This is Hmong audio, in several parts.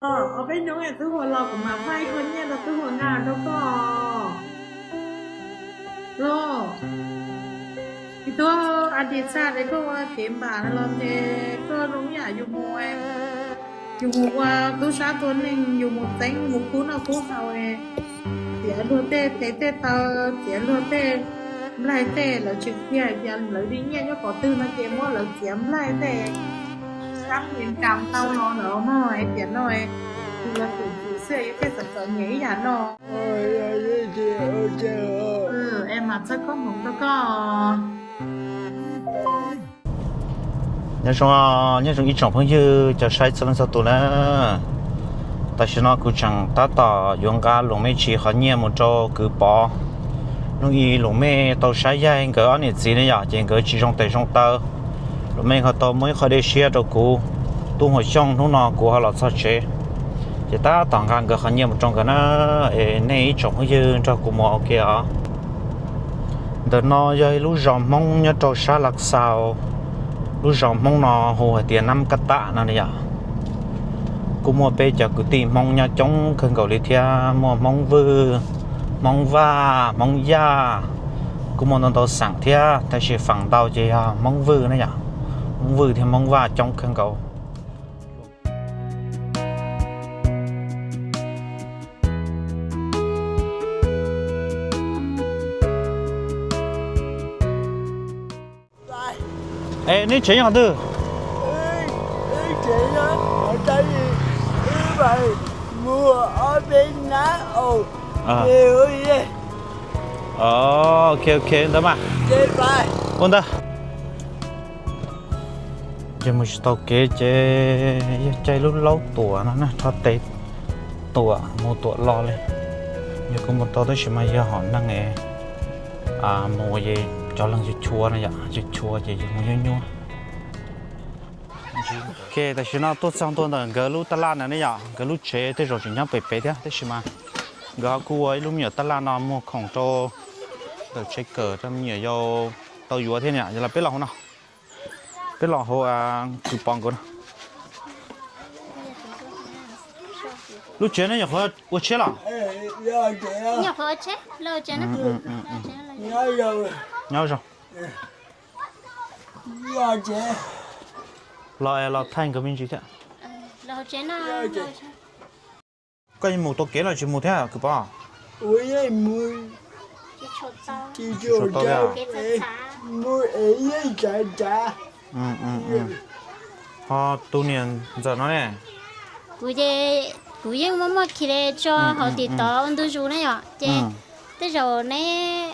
Ob peb hnub twb hu los kuv mam faib koj nyiaj rau tub hu nqa rau koj. Los, tub a dis xaj es koj ua kev npam los ces koj zoo yam yus mus, yus mus ua tub sab tua neeg, yus mus txeeb mus khub noj khub haus, txiav luag tej tes tej taw, txiav luag tej nplaig tej, lawv tsis qhia hais tias lawv li nyiaj nyob qhov twg no ces muab lawv txiav nplaig tej, sab mus kam tau los lawm mog, hais tias no, tus los tus tus xwb yus thiaj txom txom nyem ib yam no. Es mam txhawb koob hmoov rau koj. Nyob zoo, nyob zoo ib tsoom phooj ywg cov saib txhua leej txhua tus na. Tam sim no kuv tseem tab tom yuav nqa Loos Mej Tshis qhov nyiaj mus rau kwv Pov. Hnub ib Loos Mej tau saib yaig nkawd ob niam txiv ne yom, ces nkawd tsis zoo tes zoo taw. Loos Mej ho tau muab ib qho dej siab rau kuv, tub Huas Xyooj hnub no kuv ho los txog tsev, ces tab tom nqa nkawd qhov nyiaj mus rau nkawd na. Es nej ib tsoom phooj ywg nrog kuv mus ua ke os. Ntawm no yog ib lub zos Hmoob nyob rau sab Lav Xaus. Lub zos Hmoob no hu hais tias Nab Kab Tam no yom. Kuj muaj peb cov kwv tij Hmoob nyob coob kawg nkaus li thiab, muaj Hmoob Vwj, Hmoob Vaj, Hmoob Yaj, kuj muaj ntau ntau xeem thiab, tab sis feem ntau ces yog Hmoob Vwj na yom. Hmoob Vwj thiab Hmoob Vaj coob kawg nkaus. Es neb tsev nyob qhov twg? Ok, ok, ntawd mas. Ua ntawd. Ces mus tsis tau kev ces yog caij lub laub tuam no na, rho tes tuam mus tuam los li. Yog kuv mus tau tab sis mas yog hom neeg mus es cov leeg chua chua no yom, chua chua ces yus mus nyuaj nyuaj. Ok, tam sim no tuaj txog ntua ntawm nkawd lub tab laj na ne yom, nkawd lub tsev tej zaum tseem nyob pem pem thiab tab sis mas nkawd ho kuj ua ib lub me nyuam tab laj no muag khoom rau ntawm tsheb kawm rau me nyuam yaus tau yuav thiab ne yom. Los peb los hauv no, peb los hauv kwv Pov nkawd no. Lub tsev no nyuam qhuav ua tshiab los? Nyob zoo. Los es los thaij nkawd me ntsis thiab. Koj yeej mus tau kev los tsis mus thiab kwv Pov? Tsis tshua tau thiab. Ho tus niam ntxawm no ne? Kuv, kuv yeej muaj muaj khi li tso hauv TikTok ua ntu zus na yom, ces tej zaum neb,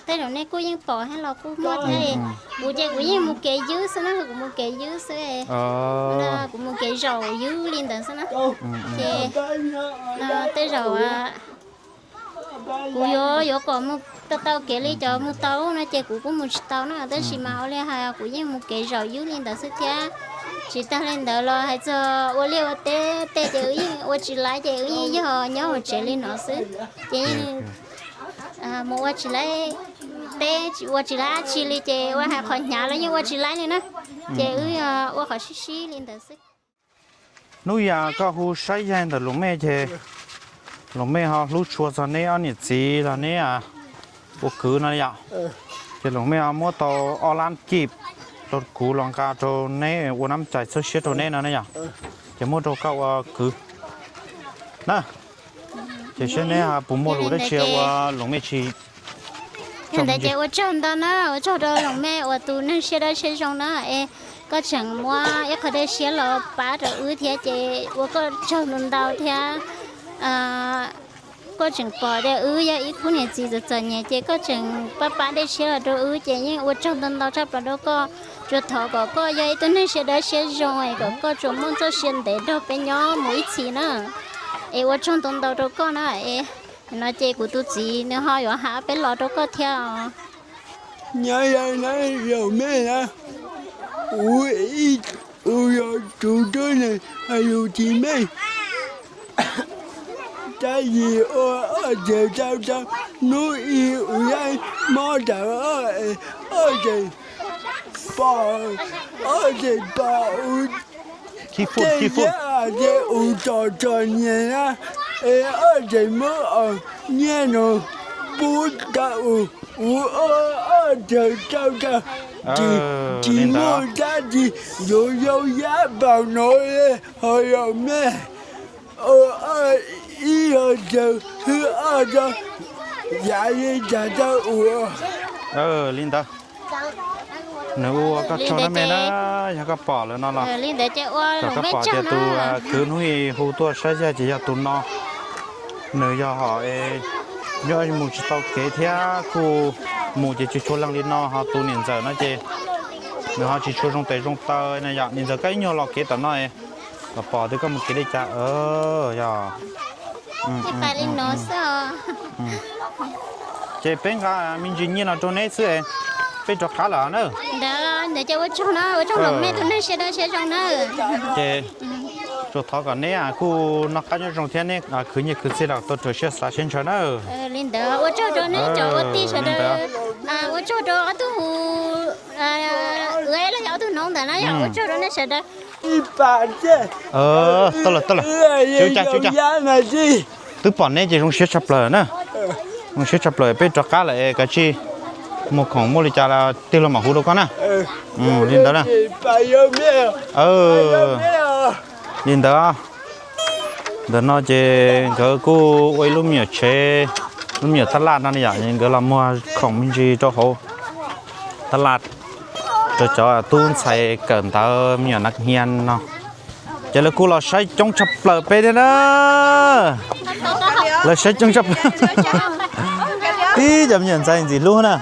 tej zaum neb kuj yeej pom thiab los kuj muaj thiab li. Kuv ces kuv yeej mus kev ywb xwb na, kuv mus kev ywb xwb. Kuv mus kev zaum ywb li ntawd xwb na. Ces tej zaum kuv yuav, yuav kom mus tau tau kev li cov mus tau no ces kuv kuj mus tsis tau na, tab sis mas ua li hais kuv yeej mus kev zaum ywb li ntawd xwb thiab. Tsis tag li ntawd los hais txog ua liaj ua teb tej ces wb yeej ua tsis laib ces wb yeej yog nyob hauv tsev li no xwb. Ces yeej mus ua tsis laib teb, ua tsis laib dab tsi li ces ua hais qhov hnyav los yeej ua tsis laib li na. Ces wb ua qhov sib sib li ntawd xwb. Hnub yam koj hu saib yaig ntawm Loos Mej ces Loos Mej ho hlub tshua txog neb ob niam txiv los neb ua kwv no yom. Ces Loos Mej ho muab tau ob lab kij rau kuv los nqa rau neb ua nab cais txhawb siab rau neb no ne yom. Ces muab rau koj ua kwv na. Ces saib neb puas muaj lus dab tsi ua Loos Mej tsis. Yog ntawd ces ua tsaug ntau na, ua tsaug rau Loos Mej uas tus neeg siab dawb siab zoo na, es koj tseem muab ib qho dej siab los pab rau wb thiab ces ua koj tsaug ntau ntau thiab. Koj tseem pom tias wb yog ib khub niam txiv txom txom nyem ces koj tseem pab pab dej siab los rau wb ces yeej ua tsaug ntau ntau tshaj plaws rau koj. Tsuas thov kom koj yog ib tug neeg siab dawb siab zoo es kom koj tsuas muaj txoj sia ntev nrog peb nyob mus ib txhis na. Es ua tsaug ntau ntau rau koj na. Es no ces kuv tus txiv nws ho yuav hais peb lo rau koj thiab os. Nyob zoo na, Loos Mej na, kuv, kuv yog tus tub neeg yus txiv Mej. Tab sis ua ob txhais tau tau hnub ib kuv yeej mob tawm ob txhais pom, ob txhais pom kuv Tej yam ces ua tso tso nyiaj na, es ob txhais muab nyiaj no pub rau ua ob txhais rau rau, tsis muaj dab tsi yuav zoo yam paus no li ho yog mej, ua ib yam txhais hwj ob txhais, yam li cas rau ua. Li ntawd. Nws ua koj tsaug na me na, yog koj pom lawm no los kom koj pom tias tus kwv hnub i hu tuaj saib yaj ces yog tus no. Nws yog hom nyob mus tsis tau kev thiab kuj mus ces tsis tshua leej li no, ho tus niam ntxawm no ces nws ho tsis tshua zoo tes zoo taw na yom. Niam ntxawm koj ib nyuag los kev tom no kom pom tias koj mus kev li cas yog. Ces peb nqa me ntsis nyiaj no rau neb xwb, peb rov qab lawm na. Ntawd ces ua tsaug na, ua tsaug los mej tus neeg siab dawb siab zoo na. Ces tsuas thov kom neb kuj noj qab nyob zoo thiab neb khwv nyiaj khwv txiaj los tau raws siab xav siab ntshaw na. Li ntawd ua tsaug rau neb cov ua tij sawv daws, ua tsaug rau ob tug hu, ua los yog ob tug noov ntawm na yog ua tsaug rau nej sawv daws. Tau lawm, tau lawm. Twb pom neb ces zoo siab tshaj plaws na. Zoo siab tshaj plaws, peb rov qab lawm es kav tsij mus khoom muaj li cas los tig los mam hu rau koj na. Li ntawd na. Li ntawd. Ntawm no ces nkawd kuj ua ib lub me nyuam tsev, lub me nyuam tab laj no yom, nkawd los muag khoom me ntsis rau hauv tab laj rau cov tub ntxhais kawm ntawv me nyuam nav hia no. Ces lawv kuj los saib coob tshaj plaws peb thiab na. Lawv saib coob tshaj plaws. Tib cov me nyuam ntxhais ntxim hlub na.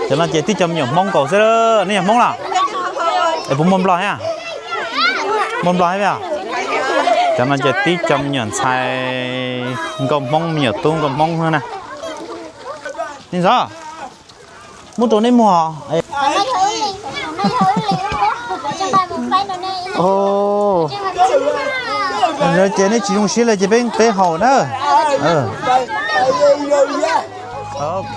Cov no ces tib cov me nyuam Hmoob nkaus xwb. Nej yog Hmoob los? Es puas muaj Nplog thiab? Muaj Nplog thiab os? Cov no ces tib cov me nyuam ntxhais nkauj Hmoob, me nyuam tub nkauj Hmoob na. Ni ntxov, muab rau neb muag. Ces neb tsis zoo siab li ces peb, peb haus na. Ok.